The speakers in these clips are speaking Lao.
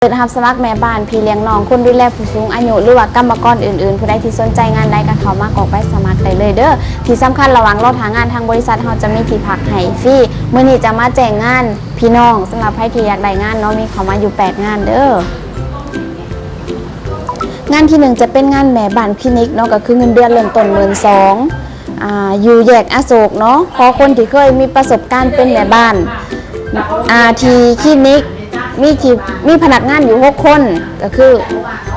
ເປີດຮັບສະໝັກແມ່ບ້ານ, ພີ່ລ້ຽງນ້ອງ, ຄົນດູແລຜູ້ສູງອາຍຸ ຫຼືວ່າກຳມະກອນອື່ນໆ. ຜູ້ໃດທີ່ສົນໃຈງານໃດກໍເຂົ້າມາກອກໃບສະໝັກໄດ້ເລີຍເດີ. ທີ່ສຳຄັນ, ລະຫວ່າງລໍຖ້າງານ, ທາງບໍລິສັດເຮົາຈະມີທີ່ພັກໃຫ້ຟຣີ. ມື້ນີ້ຈະມາແຈ້ງງານພີ່ນ້ອງ, ສຳລັບໃຜທີ່ຢາກໄດ້ງານເນາະ, ມີເຂົ້າມາຢູ່ແປດງານເດີ. ງານທີໜຶ່ງຈະເປັນງານແມ່ບ້ານຄລີນິກເນາະ, ກໍຄືເງິນເດືອນເລີ່ມຕົ້ນໝື່ນສອງ ອາ ຢູ່ແຍກອະໂສກເນາະ. ຂໍຄົນທີ່ເຄີຍມີປະສົບການເປັນແມ່ບ້ານ ອາ ທີ່ຄລີນິກ ມີທີ່ ມີພະນັກງານຢູ່ຫົກຄົນ, ກໍຄື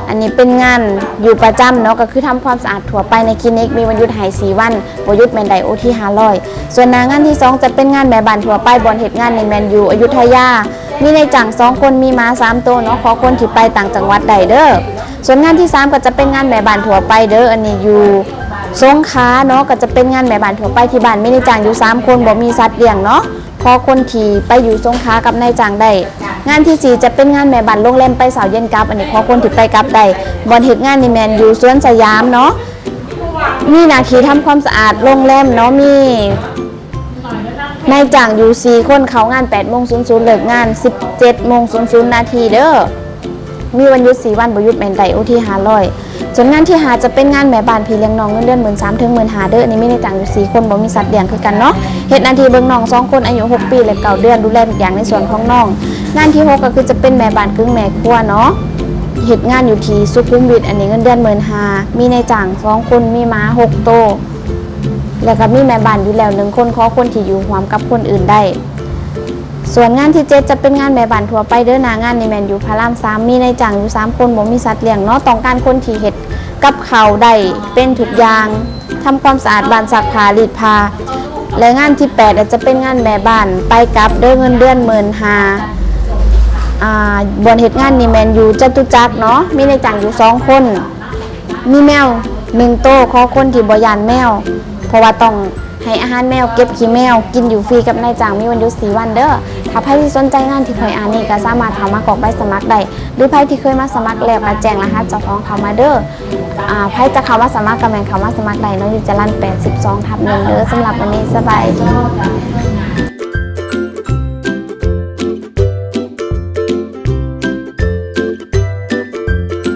ອັນນີ້ເປັນງານຢູ່ປະຈຳເນາະ, ກໍຄືທຳຄວາມສະອາດທົ່ວໄປໃນຄລີນິກ, ມີວັນຢຸດໃຫ້ສີ່ວັນ, ບໍ່ຢຸດແມ່ນໄດ້ໂອທີຫ້າຮ້ອຍ. ສ່ວນໜ້າງານທີສອງຈະເປັນງານແມ່ບ້ານທົ່ວໄປ, ບ່ອນເຮັດງານນີ້ແມ່ນຢູ່ອະຍຸດທະຍາ, ມີນາຍຈ້າງສອງຄົນ, ມີໝາສາມໂຕເນາະ, ຂໍຄົນທີ່ໄປຕ່າງຈັງຫວັດໄດ້ເດີ. ສ່ວນງານທີສາມກໍຈະເປັນງານແມ່ບ້ານທົ່ວໄປເດີ, ອັນນີ້ຢູ່ສົງຂາເນາະ, ກໍຈະເປັນງານແມ່ບ້ານທົ່ວໄປທີ່ບ້ານ, ມີນາຍຈ້າງຢູ່ສາມຄົນ, ບໍ່ມີສັດລ້ຽງເນາະ, ຂໍຄົນທີ່ໄປຢູ່ສົງຂາກັບນາຍຈ້າງໄດ້. ງານທີສີ່ຈະເປັນງານແມ່ບ້ານໂຮງແຮມໄປເຊົ້າເຢັນກັບ, ອັນນີ້ຂໍຄົນທີ່ໄປກັບໄດ້. ບ່ອນເຮັດງານນີ້ແມ່ນຢູ່ສວນສະຫຍາມເນາະ, ມີໜ້າທີ່ທຳຄວາມສະອາດໂຮງແຮມເນາະ, ມີ ນາຍຈ້າງຢູ່ສີ່ຄົນ, ເຂົ້າງານແປດໂມງສູນສູນ, ເລີກງານສິບເຈັດໂມງສູນສູນນາທີເດີ. ມີວັນຢຸດສີ່ວັນ, ບໍ່ຢຸດແມ່ນໄດ້ໂອທີຫ້າຮ້ອຍ. ສ່ວນງານທີຫ້າຈະເປັນງານແມ່ບ້ານພີ່ລ້ຽງນ້ອງ, ເງິນເດືອນໝື່ນສາມເຖິງໝື່ນຫ້າເດີ. ອັນນີ້ມີນາຍຈ້າງຢູ່ສີ່ຄົນ, ບໍ່ມີສັດລ້ຽງຄືກັນເນາະ, ເຮັດໜ້າທີ່ເບິ່ງນ້ອງສອງຄົນ, ອາຍຸຫົກປີ ແລະ ເກົ້າເດືອນ, ດູແລທຸກຢ່າງໃນສ່ວນຂອງນ້ອງ. ງານທີຫົກກໍຄືຈະເປັນແມ່ບ້ານກຶ່ງແມ່ຄົວເນາະ, ເຮັດງານຢູ່ທີ່ສຸຂຸມວິດ, ອັນນີ້ເງິນເດືອນໝື່ນຫ້າ, ມີນາຍຈ້າງສອງຄົນ, ມີໝາຫົກໂຕ ແລ້ວກໍມີແມ່ບ້ານຢູ່ແລ້ວໜຶ່ງຄົນ, ຂໍຄົນທີ່ຢູ່ຮ່ວມກັບຄົນອື່ນໄດ້. ສ່ວນງານທີເຈັດຈະເປັນງານແມ່ບ້ານທົ່ວໄປເດີ, ໜ້າງານນີ້ແມ່ນຢູ່ພະລາມສາມ, ມີນາຍຈ້າງຢູ່ສາມຄົນ, ບໍ່ມີສັດລ້ຽງເນາະ, ຕ້ອງການຄົນທີ່ເຮັດກັບເຂົ້າໄດ້ເປັນທຸກຢ່າງ, ທຳຄວາມສະອາດບ້ານ, ຊັກຜ້າ, ລີດຜ້າ. ແລະ ງານທີແປດອາດຈະເປັນງານແມ່ບ້ານໄປກັບເດີ, ເງິນເດືອນໝື່ນຫ້າ, ອາ ບ່ອນເຮັດງານນີ້ແມ່ນຢູ່ຈະຕຸຈັກເນາະ, ມີນາຍຈ້າງຢູ່ສອງຄົນ. ມີແມວໜຶ່ງໂຕ, ຂໍຄົນທີ່ບໍ່ຢ້ານແມວ, ເພາະວ່າຕ້ອງໃຫ້ອາຫານແມວ, ເກັບຂີ້ແມວ, ກິນຢູ່ຟຣີກັບນາຍຈ້າງ, ມີວັນຢຸດສີ່ວັນເດີ. ຖ້າໃຜທີ່ສົນໃຈງານທີ່ຂ້ອຍອ່ານນີ້ ກໍສາມາດເຂົ້າມາກອກໃບສະໝັກໄດ້, ຫຼືໃຜທີ່ເຄີຍມາສະໝັກແລ້ວ ກໍແຈ້ງລະຫັດເຈົ້າຂອງເຂົ້າມາເດີ. ອາ ໃຜຈະເຂົ້າມາສະໝັກ ກໍແມ່ນເຂົ້າມາສະໝັກໄດ້ເນາະ, ຢູ່ຈະລັນແປດສິບສອງທັບໜຶ່ງເດີ. ສຳລັບວັນນີ້ ສະບາຍດີ.